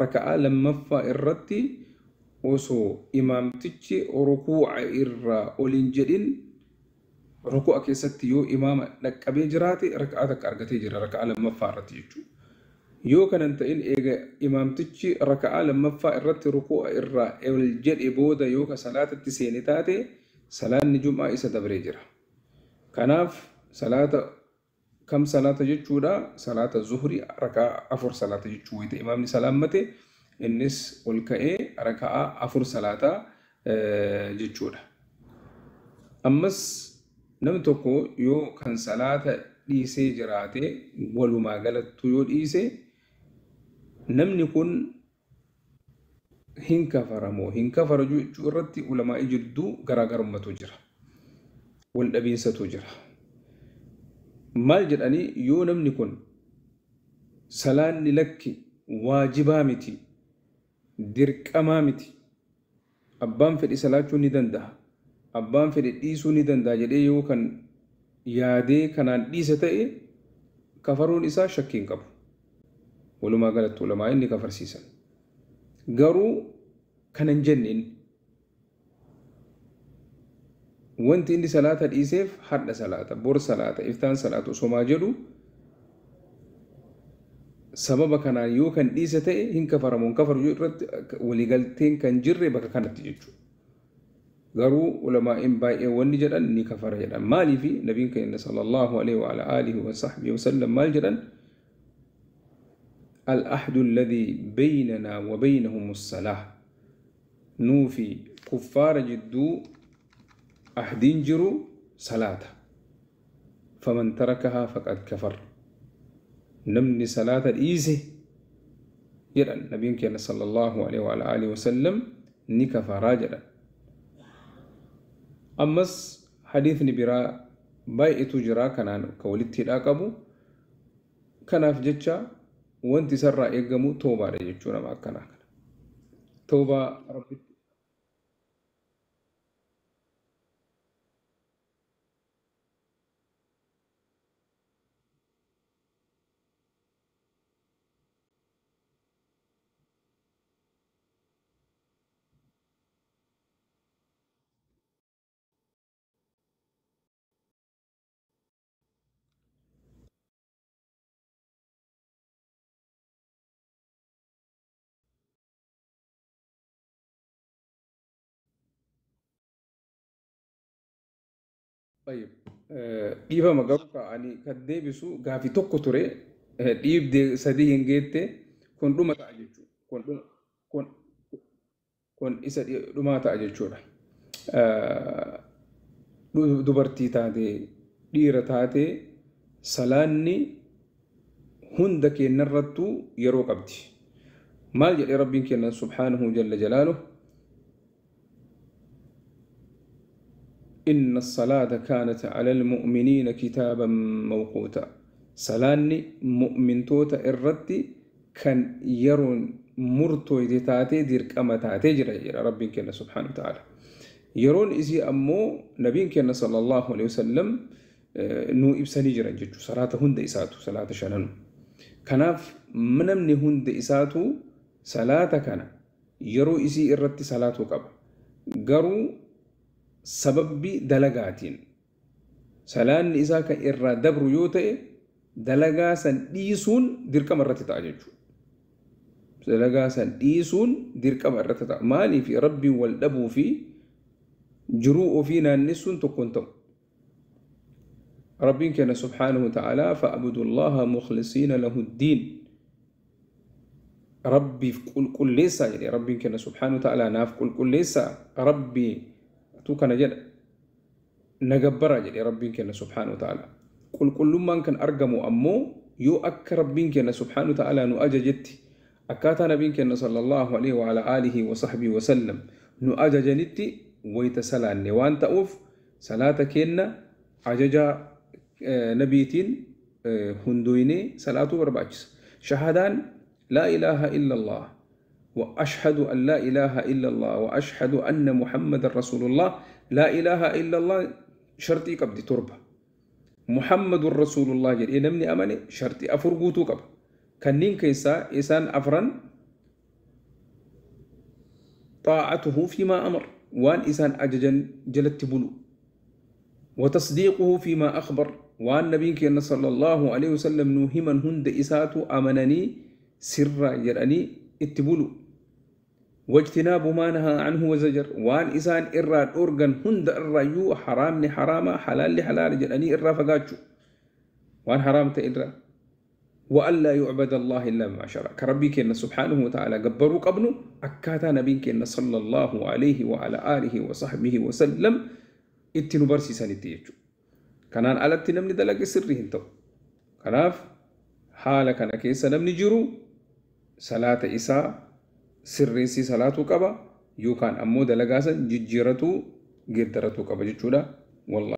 raka'aa lammaffaa irratti osoo imaamtichi rukuu'a irraa ol hin jedhin rukuu'a keessatti yoo imaama dhaqqabee jiraate raka'aa takka argatee jira raka'aa lammaffaa irratti jechuudha. Yoo kana hin ta'in eega imaamtichi raka'aa lammaffaa irratti rukuu'a irraa ol jedhe booda yoo ka salaatatti seene taate salaanni jum'aa isa dabree jira. Kanaaf salaata kam salaata jechuudha? Salaata zuhrii raka'aa 4 salaata jechuu wayita imaamni salaammate innis ol ka'ee raka'aa 4 salaata jechuudha. Ammas namni tokko yoo kan salaata dhiisee jiraate walumaa galattuu yoo dhiise namni kun hin kafaramoo hin kafaru jechuu irratti ulamaa'ii jidduu garaagarummaatu jira. Wal dhabiinsatu jira. Maal jedhanii yoo namni kun salaanni lakki waajibaa miti, dirqamaa miti, abbaan fedhe salaachuu ni danda'a, abbaan fedhe dhiisuu ni danda'a jedhee yoo kan yaadee kanaan dhiise ta'e kafaruun isaa shakkii hin qabu. Walumaa galatti ulamaa inni kafarsiisan. Garuu kana hin jenne inni. Wanti inni salaata dhiiseef hadha salaata, bor salaata, iftaan salaata osomaa jedhu sababa kanaan yoo kan dhiise ta'e hin kafaramu hin kafaru irratti waliigalteen kan jirre bakka kanatti jechuudha. Garuu ulamaa'in baay'ee wanni jedhan ni kafara jedhan. Maaliifi nabiin keenya sallallahu alaihi wa ala alihi wa sahbihi wa sallam maal jedhan? Al-ahdu alladhi baynana wa baynahum as-salah. Nuufi kuffaara jidduu ahdiin jiru salaata. Faman tarakahaa faqad kafar. Namni salaata dhiise jedhan nabiin keenya sallallahu alaihi wa ala alihi wa sallam ni kafaraa jedhan. Ammas hadiisni biraa baay'eetu jira kanaan ka walitti hidhaa qabu. Kanaaf jecha wanti isarraa eegamu toobaadha jechuu nama akkanaa kana. Toobaa Rabbitti. Tayyib. Dhiifama garuu ka ani kan deebisu gaafii tokko ture dhiibdee sadii hin geette kun dhuma ta'a jechuudha. Kun dhuma kun kun isa dhumaa ta'a jechuudha. Dubartii taate dhiira taate salaanni hunda keenyarrattuu yeroo qabdi. Maal jedhee Rabbiin keenya subhaanahu jalla jalaaluhu Inna salaata kaanat alal mu'miniina kitaaban mawquuta. Salaanni mu'mintoota irratti kan yeroon murtooyte taatee dirqama taatee jira jedha Rabbiin keenya subhaanahu wa ta'ala. Yeroon isii ammoo nabiin keenya sallallahu alaihi wasallam nuu ibsanii jiran jechuudha. Salaata hunda isaatu salaata shananu. Kanaaf namni hunda isaatu salaata kana yeroo isii irratti salaatuu qaba. Garuu sababbi dalagaatiin salaanni isaa kan irraa dabru yoo ta'e dalagaa san dhiisuun dirqama irratti ta'a jechuudha. Dalagaa san dhiisuun dirqama irratti ta'a. Maaliif Rabbiin wal dhabuu fi jiruu ofii naannessuun tokko hin ta'u. Rabbiin keenya subhaanahu wa ta'aalaa fa'abudullaha mukhlisiina lahu ddiin. Rabbiif qulqulleessaa jedhe Rabbiin keenya subhaanahu wa ta'aalaa naaf qulqulleessaa Rabbii tu kana jedha na gabbaraa jedhe Rabbiin keenya subhaanahu wa ta'aalaa. Qulqullummaan kan argamu ammoo yoo akka Rabbiin keenya subhaanahu wa ta'aalaa nu ajajetti akkaataa nabiin keenya sallallahu alaihi wa ala aalihi wa sahbihi wa sallam nu ajajanitti wayita salaanne waan ta'uuf salaata keenna ajaja nabiitiin hundoynee salaatuu barbaachisa. Shahadaan laa ilaaha illallah wa ashhadu an laa ilaaha illallah wa ashhadu anna muhammadan rasulullah laa ilaaha illallah sharxii qabdi 7. Muhammadun rasulullah jedhee namni amane sharxii 4 guutuu qaba. Kanneen keessaa isaan afran طاعته فيما أمر وان إسان أججا جلت بلو وتصديقه فيما أخبر وان نبيك صلى الله عليه وسلم نوهما هند إساتو أمنني سرا يراني اتبلو واجتناب ما نهى عنه وزجر وان إسان إرى أورغن هند الرأيو حرام لحرام حلال لحلال جراني إرى فقاتشو وان حرام تإرى وألا يعبد الله إلا ما شرع كربي كأن سبحانه وتعالى قبروا قبنه أكاتا نبي كأن صلى الله عليه وعلى آله وصحبه وسلم اتنو برسي سنتيجو كانان على التنمني دلق سره انتو كناف حالة كان كيسا نمني جرو صلاة إساء سرسي صلاة كبا يوكان أمو دلقاسا ججيرتو قدرتو كبا ججولا والله.